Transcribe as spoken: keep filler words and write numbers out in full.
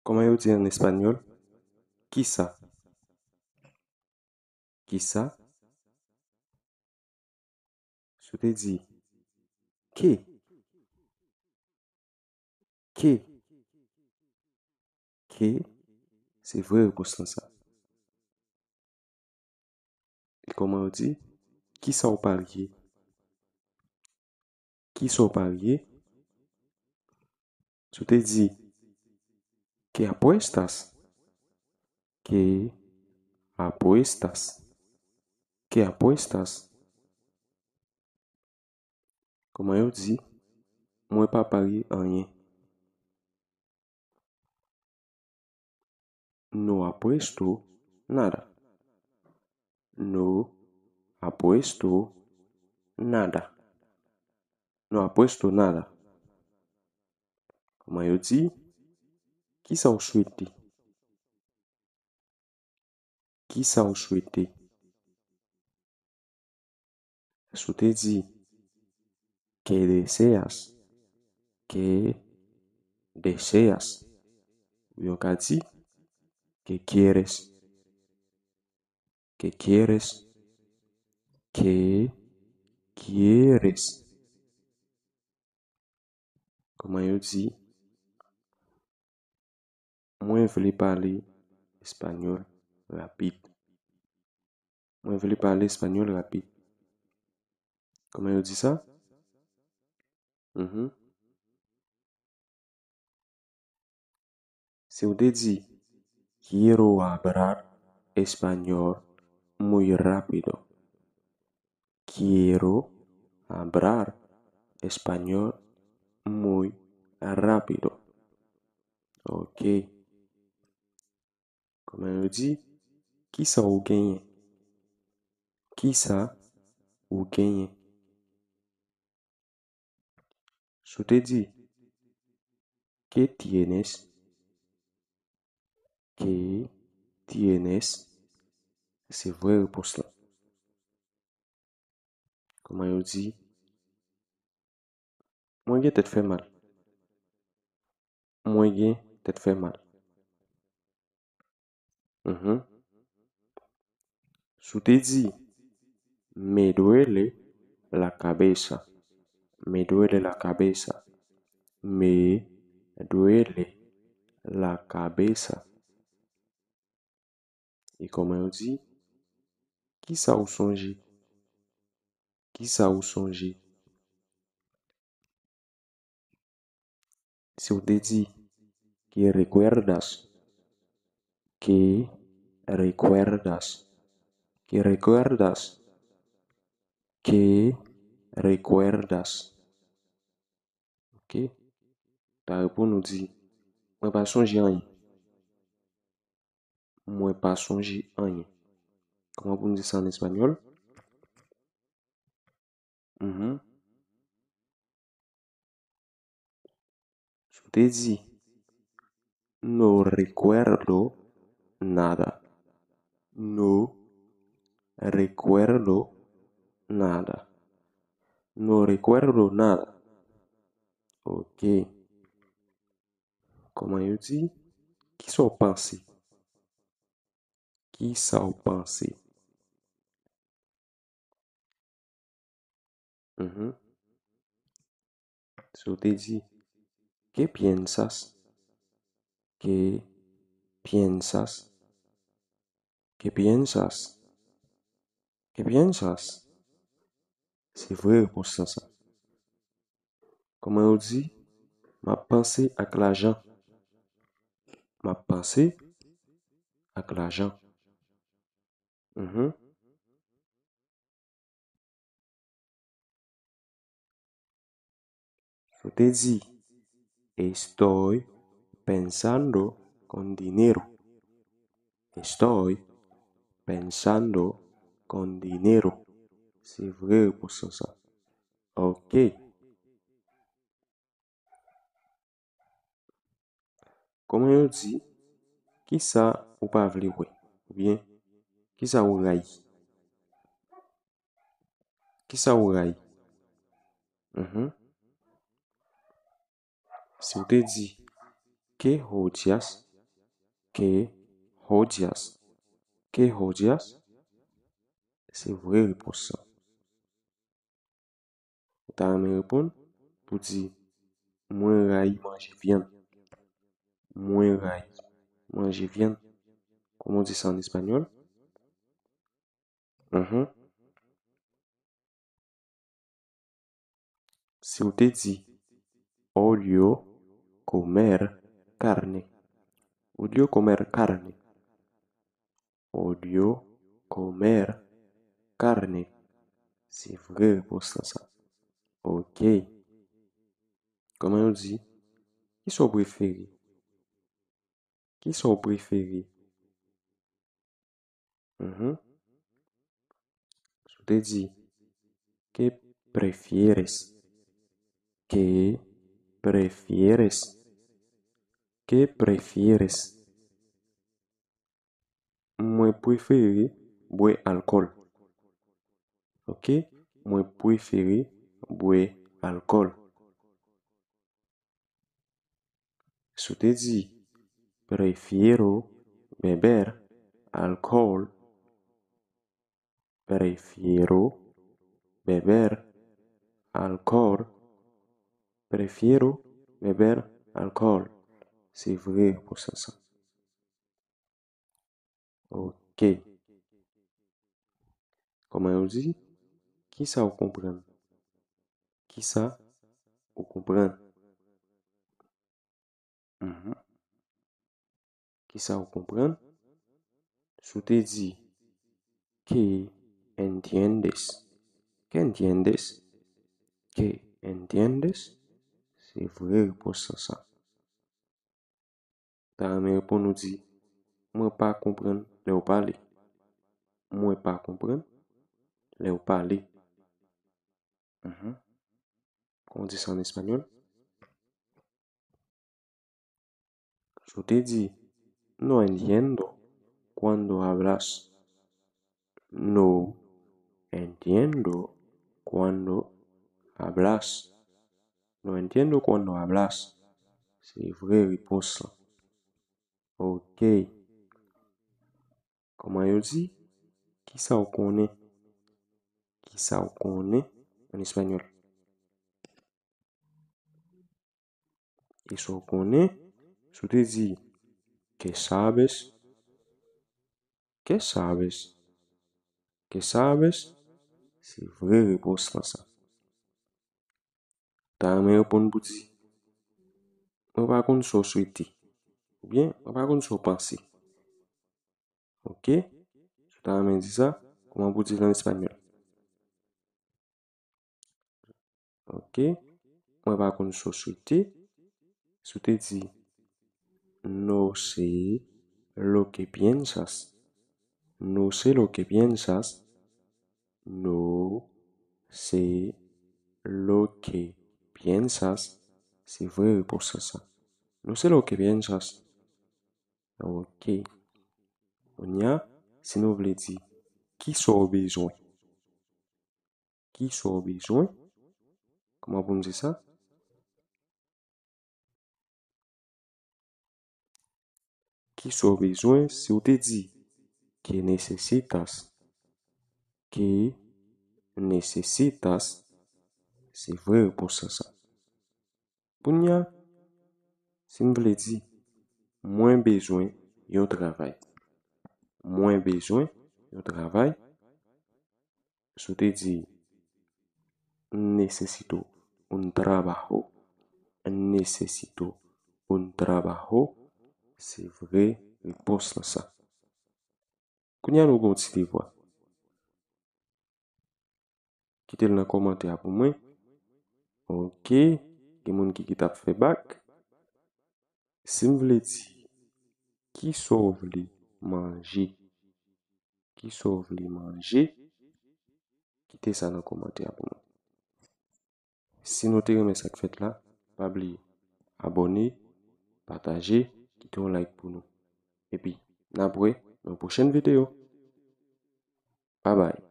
Kòman yo di an espanyòl? Kisa? Kisa? Si w te di ke? Ke? Ke? Se vrè repons lan sa. E kòman yo di? Kisa w parye? Kisa w parye? Si w te di, ¿qué apuestas? ¿Qué apuestas? ¿Qué apuestas? Kòman yo di? Mwen pa parye anyen. No apuesto nada. No apuesto nada. No apuesto nada. Kòman yo di? Kisa w swete? Kisa w swete? Si w te di, ¿qué deseas? ¿Qué deseas? Ou yo ka di, ¿qué quieres? ¿Qué quieres? ¿Qué quieres? Kòman yo di? Mwen vle pale espanyòl rapid. Mwen vle pale espanyòl rapid. Kòman yo di sa? Mhm. Si w te di, "Quiero hablar español muy rápido." Quiero hablar español muy rápido. Ok. Kòman yo di? Kisa w genyen? Kisa w genyen? Si w te di, "¿Qué tienes?" ¿Qué tienes? Se vrè repons lan. Kòman yo di? Mwen gen tèt fè mal. Mwen gen tèt fè mal. Mhm. Si w te di, "Me duele la cabeza." Me duele la cabeza. Me duele la cabeza. E kòman yo di? Kisa w sonje? Kisa w sonje? Si w te di, "¿Qué recuerdas?" ¿Qué recuerdas? ¿Qué recuerdas? ¿Qué recuerdas? Ok. Ou ta reponn, ou di, "Mwen pa sonje anyen." Mwen pa sonje anyen. Kòman pou n di sa an espanyòl? Mhm. Si w te di, "No recuerdo nada." No recuerdo nada. No recuerdo nada. Ok. Kòman yo di? Kisa w panse? Kisa w panse? Mhm. Si w te di, "¿Qué piensas? ¿Qué piensas? ¿Qué piensas? ¿Qué piensas?" Se vrè repons lan sa. Kòman yo di? "M ap panse ak lajan." M ap panse ak lajan. Mhm. Si w te di, "Estoy pensando con dinero." Estoy pensando con dinero. Se vrè repons lan sa. Ok. Kòman yo di, "Kisa ou pa vle wè?" Oubyen, "Kisa ou rayi?" Kisa ou rayi? Mhm. Si w te di, "¿Qué odias?" Que odias? Que odias? Se vre repons lan. Ou ta renmen reponn pou di, mwen rayi manje vyann. Mwen rayi manje vyann. Kòman w di sa an espanyòl? Mhm. Si w te di, odio comer carne. Odio comer carne. Odio comer carne. Se vre repons lan sa. Ok. Kòman yo di? Kisa w prefere? Kisa w prefere? Mhm. Si w te di, ¿qué prefieres? ¿Qué prefieres? ¿Qué prefieres? Mwen prefere bwè alkòl. Ok? Mwen prefere bwè alkòl. Si w te di, prefiero beber alcohol, prefiero beber alcohol, prefiero beber alcohol. Se vre repons lan sa. Ok. Kòman yo di? Kisa w konprann? Kisa ou konprann? Mhm. Kisa ou konprann? Si w te di, ¿qué entiendes? ¿Qué entiendes? ¿Qué entiendes? Se vre repons lan sa. Ta renmen reponn ou di, mwen pa konprann lè w pale. Mwen pa konprann lè w pale. Mhm. Kòman w di sa an espanyòl? Si w te di, no entiendo cuando hablas. No entiendo cuando hablas. No entiendo cuando hablas. Se vre repons lan. Ok. Kòman yo di? Kisa w konnen? Kisa w konnen an espanyòl? Kisa w konnen? Si w te di, ¿qué sabes? ¿Qué sabes? ¿Qué sabes? Se vre repons lan sa. Ta renmen reponn pou di, mwen pa konn sa w swete. Oubyen, mwen pa konn sa w panse. Ok? Si w ta renmen di sa, kòman pou di l an espanyòl? Ok? Mwen pa konn sa w swete. Si w te di, no sé lo que piensas. No sé lo que piensas. No sé lo que piensas. Se vre repons lan sa. No sé lo que piensas. Ok. Kounye a, si nou vle di, kisa w bezwen? Kisa w bezwen? Kòman pou m di sa? Kisa w bezwen? Si w te di, ¿qué necesitas? ¿Qué necesitas? Se vre repons lan sa. Kounye a, si m vle di, mwen bezwen yon travay. Mwen bezwen yon travay. Si w te di, necesito un trabajo, necesito un trabajo, se vre repons lan sa. Kounye a nou gen yon ti devwa. Kite l nan kòmantè a pou mwen. Ok, gen moun ki, ki t ap fè bak. Si m vle di, kisa w vle manje? Kisa w vle manje? Kite sa nan kòmantè a pou mwen. Si nou te renmen sa k fèt la, pa bliye abòne, pataje, kite yon like pou nou. Epi, n ap wè nan yon pwochèn videyo. Babay.